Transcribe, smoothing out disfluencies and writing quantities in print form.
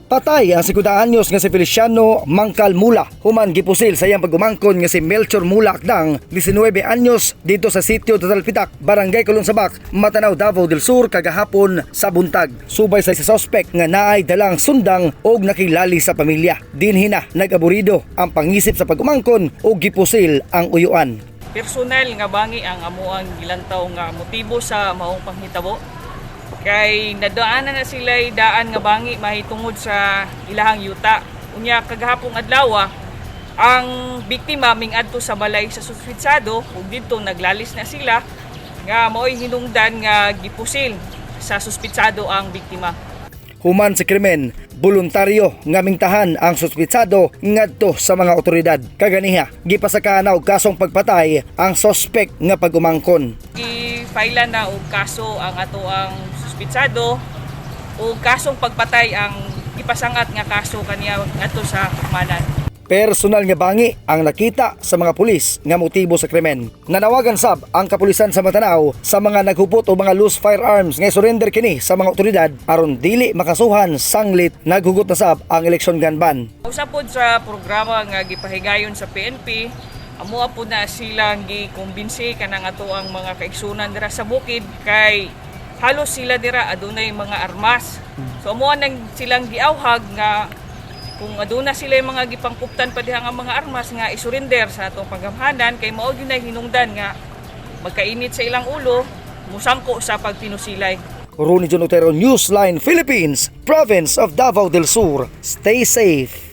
Patay ang 50 anyos nga si Feliciano Mangkal Mula human gipusil sa iyang pag-umangkon nga si Melchor Mula Akdang, 19 anyos, dito sa sitio Talpitak, Barangay Kalonsabak, Matanao, Davao del Sur kagahapon sa buntag. Subay sa suspect nga naay dalang sundang og nakilali sa pamilya. Dinhi na nag-aburido ang pangisip sa pag-umangkon og gipusil ang uyuan. Personal nga bangi ang amuang gilantaw nga motibo sa maong panghitabo kay nadaanan na sila daan nga bangi mahitungod sa ilahang yuta. Unya kagahapong adlaw, ang biktima mingadto sa balay sa suspitsado ug didto naglalis na sila nga mao'y hinungdan nga gipusil sa suspitsado ang biktima. Human sa krimen, voluntaryo nga mingtahan ang suspitsado ngadto sa mga otoridad. Kaganiha, gipasakaan na og kasong pagpatay ang sospek nga pag-umangkon. Gi-file na og kaso ang ato ang suspitsado ug kasong pagpatay ang gipasangat nga kaso kaniya ngadto sa hukmanan. Personal nga bangi ang nakita sa mga pulis nga motibo sa krimen. Nanawagan sab ang kapulisan sa Matanao sa mga naghupot o mga loose firearms nga surrender kini sa mga otoridad aron dili makasuhan sanglit naghugot na sab ang eleksyon gun ban. Usa pod sa programa nga gipahigayon sa PNP, amoa pod na silang gikumbinsi kanang ato ang mga kaigsunan dira sa bukid kay halos sila dira adunay mga armas. So amoa nang silang giawhag nga kung aduna sila yung mga gipangkuptan pa diha nga mga armas nga isurrender sa atong panggamhanan kay mao gyud nay hinungdan nga magkainit sa ilang ulo, musangko sa pagpinusilay. Ronnie John Otero, Newsline Philippines, Province of Davao del Sur. Stay safe.